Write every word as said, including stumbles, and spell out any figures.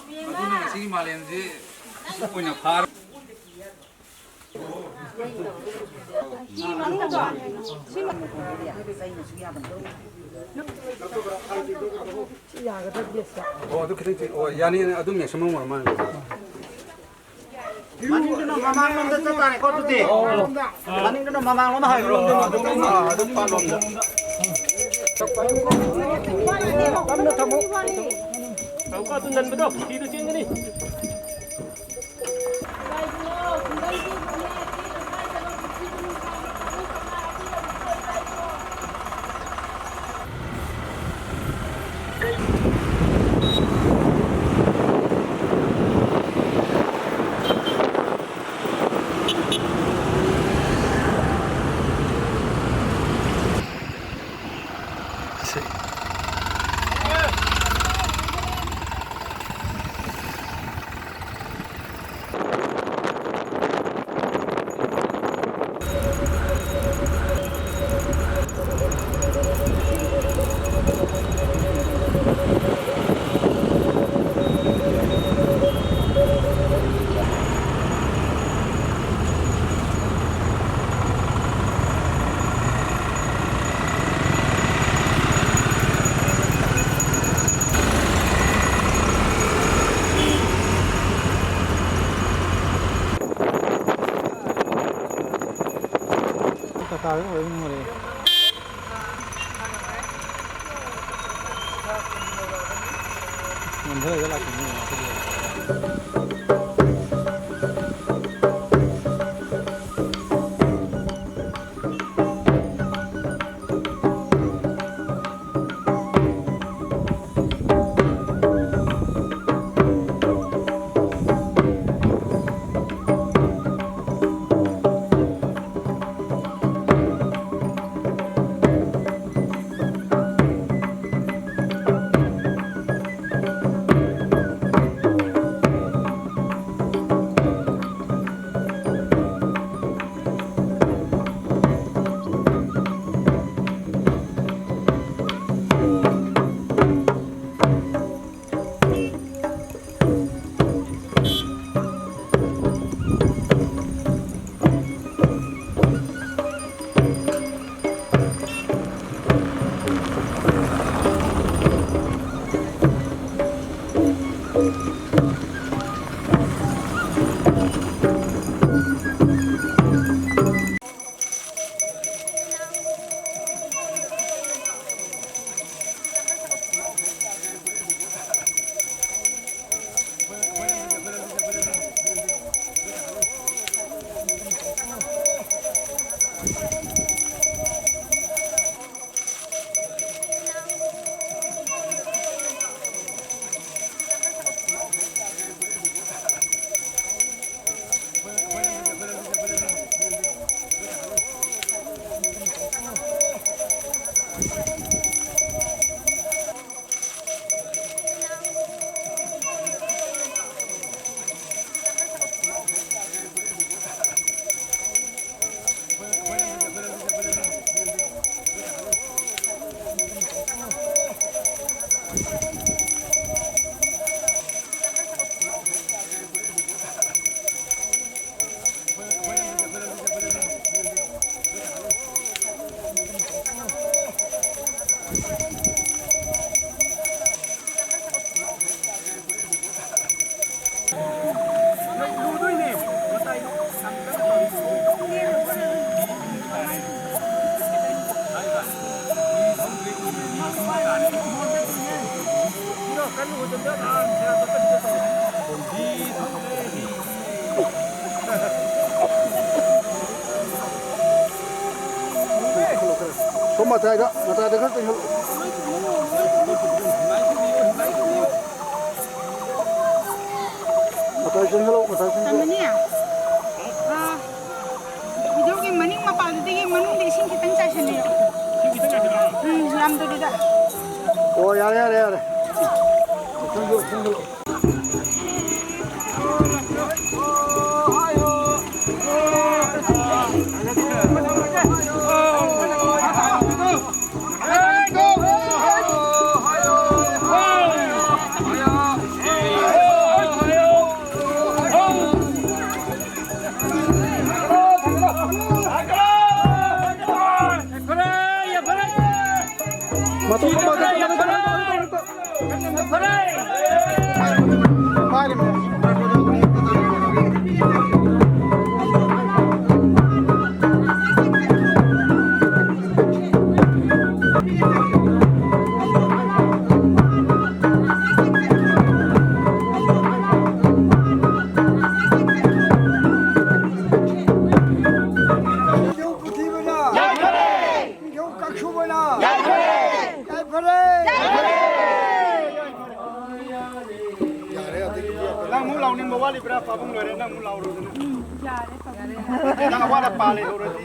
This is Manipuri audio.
ꯑꯗꯨꯅ ꯉꯁꯤꯒꯤ ꯃꯥꯂꯦꯝꯁꯤ ꯑꯣꯏꯅ ꯐꯥꯔ꯫ ꯑꯣ, ꯑꯗꯨ ꯈꯤꯇꯪ ꯆꯤꯛ-, ꯑꯣ, ꯌꯥꯅꯤ, ꯌꯥꯅꯤ, ꯑꯗꯨꯝ ꯃꯦꯛꯁꯤꯃꯝ ꯑꯣꯏꯔ ꯃꯥꯜꯂꯦ꯫ ꯃꯅꯤꯡꯗꯨꯅ ꯃꯃꯥꯡꯂꯣꯝꯗ ꯆꯠꯇꯥꯔꯦꯀꯣ, ꯑꯗꯨꯗꯤ꯫ ꯃꯅꯤꯡꯗꯨꯅ ꯃꯃꯥꯡꯂꯣꯝ ꯍꯥꯏꯈ꯭ꯔꯣ꯫ ꯑꯗꯨꯝ ꯄꯥꯛꯂꯣꯝꯗ꯫ ꯇꯞꯅ ꯊꯝꯃꯨ꯫ ꯇꯧꯀꯣ, ꯑꯗꯨ ꯅꯟꯕꯗꯣ ꯐꯤꯗꯨ ꯆꯦꯟꯒꯅꯤ꯫ ꯀꯀꯥꯒꯤ ꯑꯣꯏꯕ ꯅꯨꯡꯉꯥꯏꯔꯦ꯫ ꯅꯝꯊꯔꯒ ꯂꯥꯛꯄꯅꯤ꯫ ꯁꯣꯝ ꯃꯇꯥꯏꯗ, ꯃꯇꯥꯏꯗ ꯈꯔ ꯆꯪꯁꯤꯜꯂꯛꯑꯣ꯫ ꯃꯇꯥꯏ ꯆꯪꯁꯤꯜꯂꯛꯑꯣ, ꯃꯇꯥꯏ ꯆꯪꯁꯤꯜꯂꯛꯑꯣ꯫ ꯇꯝꯃꯅꯤ? ꯑꯥ, ꯚꯤꯗꯤꯑꯣꯒꯤ ꯃꯅꯤꯡ ꯃꯄꯥꯗꯨꯗꯒꯤ ꯃꯅꯨꯡꯗ ꯏꯁꯤꯡ ꯈꯤꯇꯪ ꯆꯥꯏꯁꯤꯜꯂꯦ꯫ ꯎꯝ, ꯌꯥꯝꯗꯕꯤꯗ꯫ ꯑꯣ, ꯌꯥꯔꯦ, ꯌꯥꯔꯦ, ꯌꯥꯔꯦ꯫ ꯆꯪꯁꯤꯜꯂꯛꯑꯣ, ꯆꯪꯁꯤꯜꯂꯛꯑꯣ꯫ ꯋꯥꯠꯂꯤꯕ꯭ꯔꯥ? ꯄꯥꯕꯨꯡ ꯂꯣꯏꯔꯦ, ꯅꯪ ꯑꯃꯨꯛ ꯂꯥꯎꯔꯣꯗꯅ꯫ ꯎꯝ, ꯌꯥꯔꯦ, ꯄꯥꯕꯨꯡ꯫ ꯅꯪ ꯑꯋꯥꯠ ꯑꯄꯥ ꯂꯩꯍꯧꯔꯗꯤ꯫